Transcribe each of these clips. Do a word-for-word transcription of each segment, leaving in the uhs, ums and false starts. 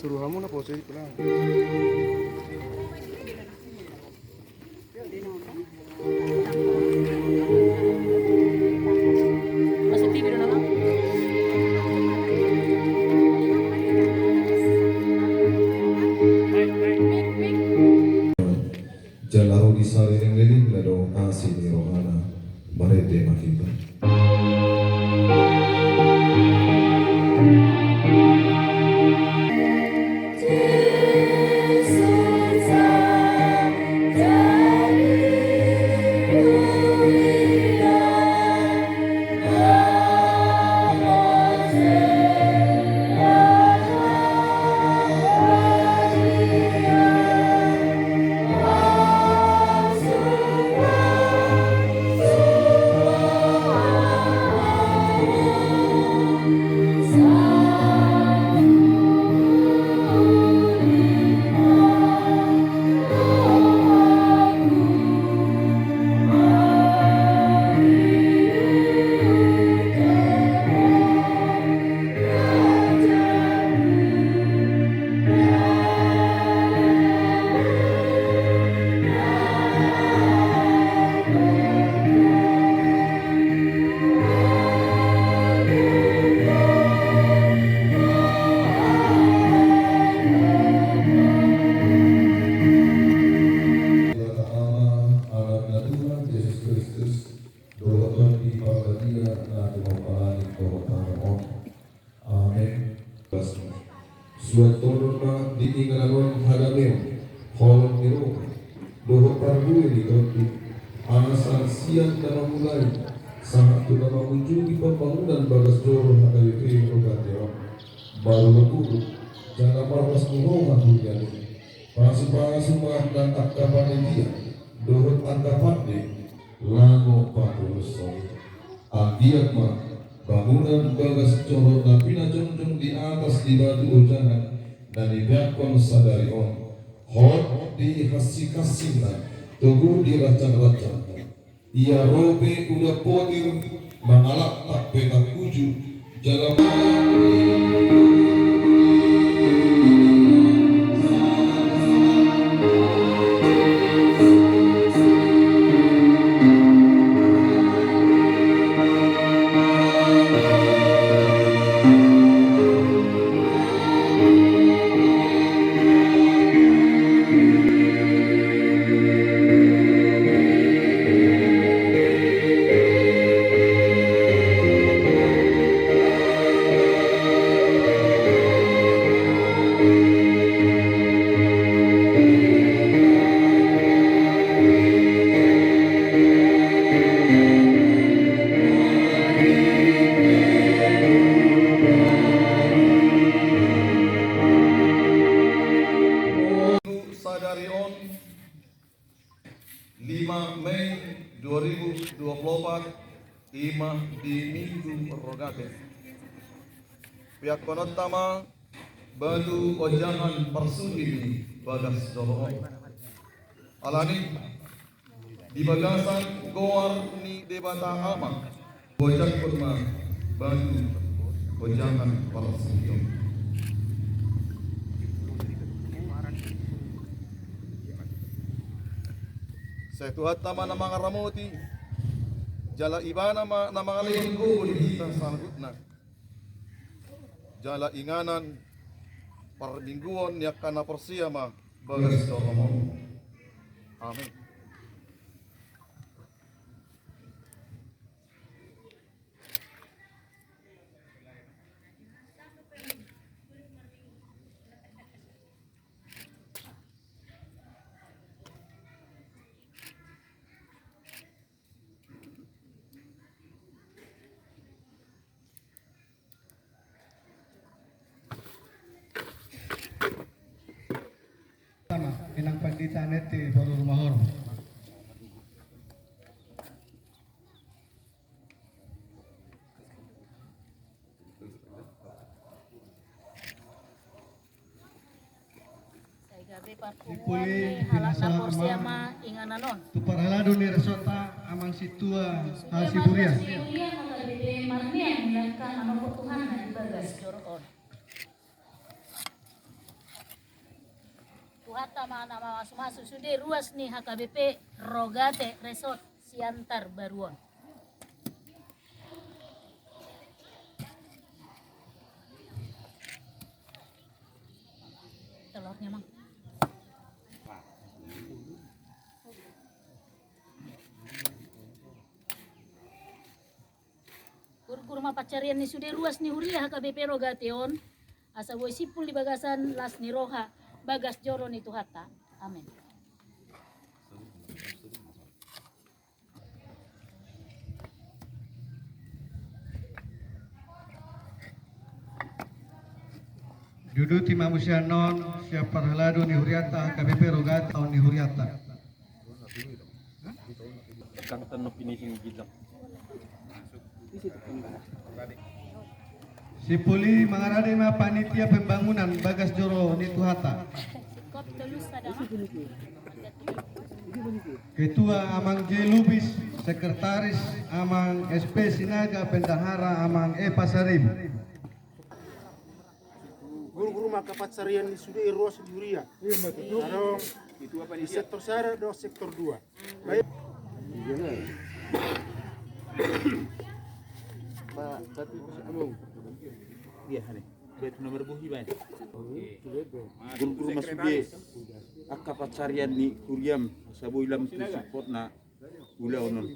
Suruh hamu na pose pulang. Jala ro di saleleng-lelengna do asi ni rohana. Marende ma hita. Debata Ama, Anakna Tuhan Jesus Kristus, dohot Tondi Parbadia na tumompa langit dohot tano on. Amen. Suantonon ma di inganan on hagabeon, holong ni roha, dohot parbue ni Tondi, asa sian na mamulai sahat tu na mangujungi pambangunan bagas joro H K B P Rugante on, baru mangurung jala marlas ni roha huriamu. Pasupasu ma nang angka panitia dohot angka pande, laho patulushon i. Anggiat ma bangunan bagas joro na pinajongjong di atas di batu ojahan na nipeakhon sadari on, hot di hansinghasingna, togu di rancangranta. Ia ro pe uda potir, mangalap pe tangkuju, jala Sadari on, lima Mei dua ribu dua puluh opat, ima di Minggu Rogate. Peakhononta ma batu ojahan parsuhi ni bagas joro on. Alani, di bagasan goar ni Debata Ama, gojakhon ma batu ojahan parsuhi on. Sai Tuhanta ma na mangaramoti, jala Ibana ma na mangalehon gogo di hita saluhutna. Jala inganan parmingguon ni angka na porsea ma bagas joro on. Amen. Inang pandita nette, paru rumah hormat. Sai gabe parpunguan ni halak na porsea ma inganan on. Tu parhalado ni resonta Amang Sintua Hasiburian. Marmian ni angka na manompar Tuhan na di bagas joro on. Rohanta ma na mamasumasu sude ruas ni H K B P Rogate Resort Siantar Baru on. Telurnya, Mang. Gurgur ma pansarian ni sude ruas ni huria H K B P Rogate on, asa boi simpul di bagasan las ni roha, bagas joro ni Tuhanta. Amen. Diuduti ma muse annon sian parhalado ni hurianta H K B P Rogate, on ni hurianta. Kan tenno finishing gitu. Simpul i mangarade ma panitia pembangunan bagas joro ni Tuhanta. Ketua Amang J Lubis, sekretaris Amang S P Sinaga, bendahara Amang E Pasaribu. Gurgur ma angka pansarian ni sude ruas ni huria. Adong di sektor sada dohot sektor dua. Baik. Iya, ane. Batu nomor buhi, Bang. Gurgur ma sude angka pansarian ni huriam, asa boi lam tu sipotna. Ulaon on.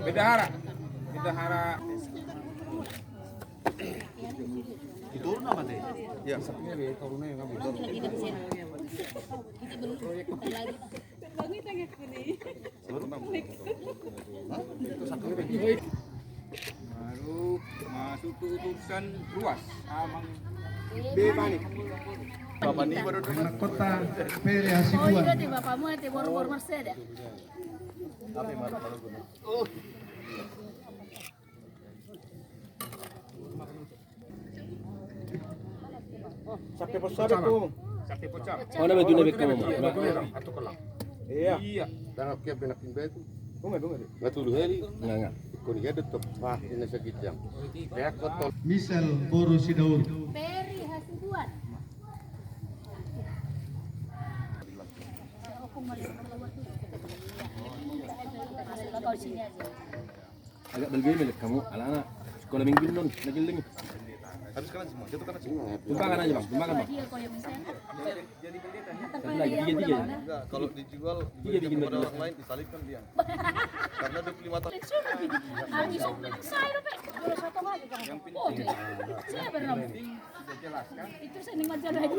Bendahara. Bendahara. Itu nama deh. Ya. Baru masuk ke utusan ruas. Amang. Bebani. Bapak ni baru. Anak kota Pere Hasibuan. Oh, iya, di bapakmu nanti baru-baru masih ada. Tapi marah baru guna. Oh. Sampe pos sabe tu. Sampe pos sabe. Mana batu na bek kamu? Iya. Iya. Tangap kia benak timbe tu. Bunga, bunga. Nggak tulu hari. Nggak, nggak. Ikon dia tetep. Wah, ini sakit jam. Kayak kotor. Misal boru Sidaur. Peri Hasibuan. Agak balgai melek kamu, ala anak sekolah minggu non, lagi lagi. Habis kanan semua, jatuh kanan semua. Tumpangan aja, Bang, tumpangan, Bang. Satu lagi, tiga, tiga. Enggak, kalau dijual, tiga, diberikan kepada orang lain, disalibkan dia. Karena dua puluh lima tahun. Yang penting, yang penting sudah jelas, kan? Itu saya nikmat jalan lagi.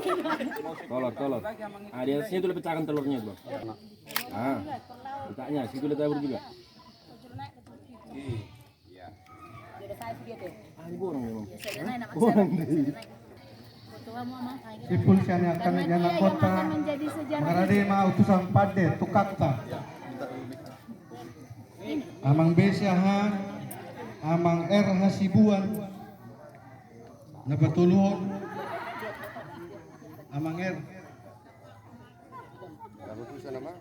Telur, telur. Ah, di atasnya itu lebih cakep telurnya, Bang. Ah, letaknya situ, udah tabur juga. Iya. Ah, ini borong memang. Borong. Simpul sian angka na di anak kota. Mangarade ma utusan pande, tukakta. Amang B C H, Amang R Hasibuan. Na patoluhon. Amang R.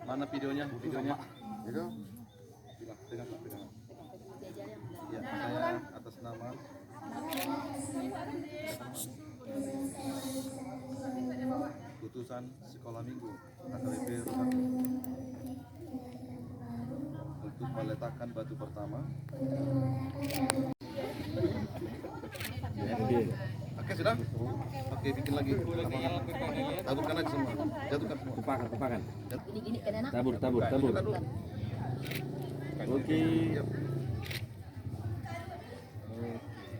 Mana videonya? Videonya. Itu? Pegang, pegang, pegang. Ya, saya atas nama utusan sekolah minggu H K B P Rogate untuk meletakkan batu pertama. Oke, sudah? Oke, bikin lagi. Taburkan aja semua. Jatuhkan semua. Tumpahkan, tumpahkan. Tabur, tabur, tabur. Oke.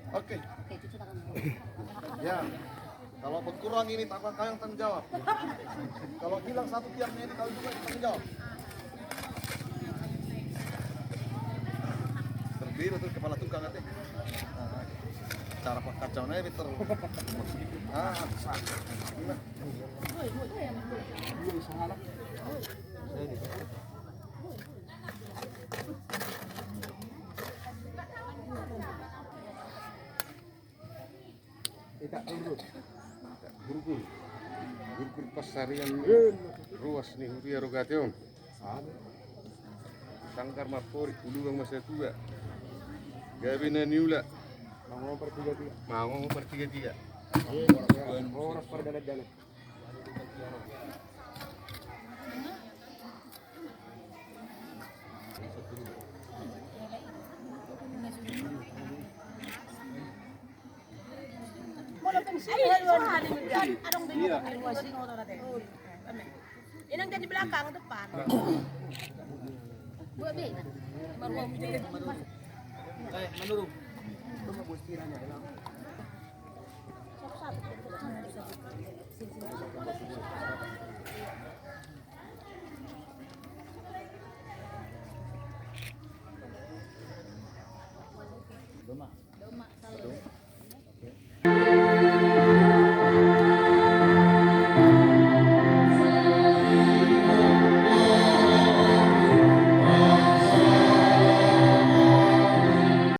Oke. Ya. Kalau berkurang ini, tak, kau yang tanggung jawab. Kalau hilang satu tiangnya ini, kau juga yang tanggung jawab. Terbina tuh kepala tukang, ate. Nah, cara pakai kacau nih, Peter. Ah, sakit. Nah. Tidak urut. Gurgur. Gurgur pansarian ruas ni huria Rogate on. Sanggar ma amporik, hulubang ma satua. Gabe na niula. Mangongo partigatiga. Mangongo partigatiga. Horas pardalandalan. Inang jadi belakang, depan. Buat be. Eh, menurun. Doma. Doma, salam.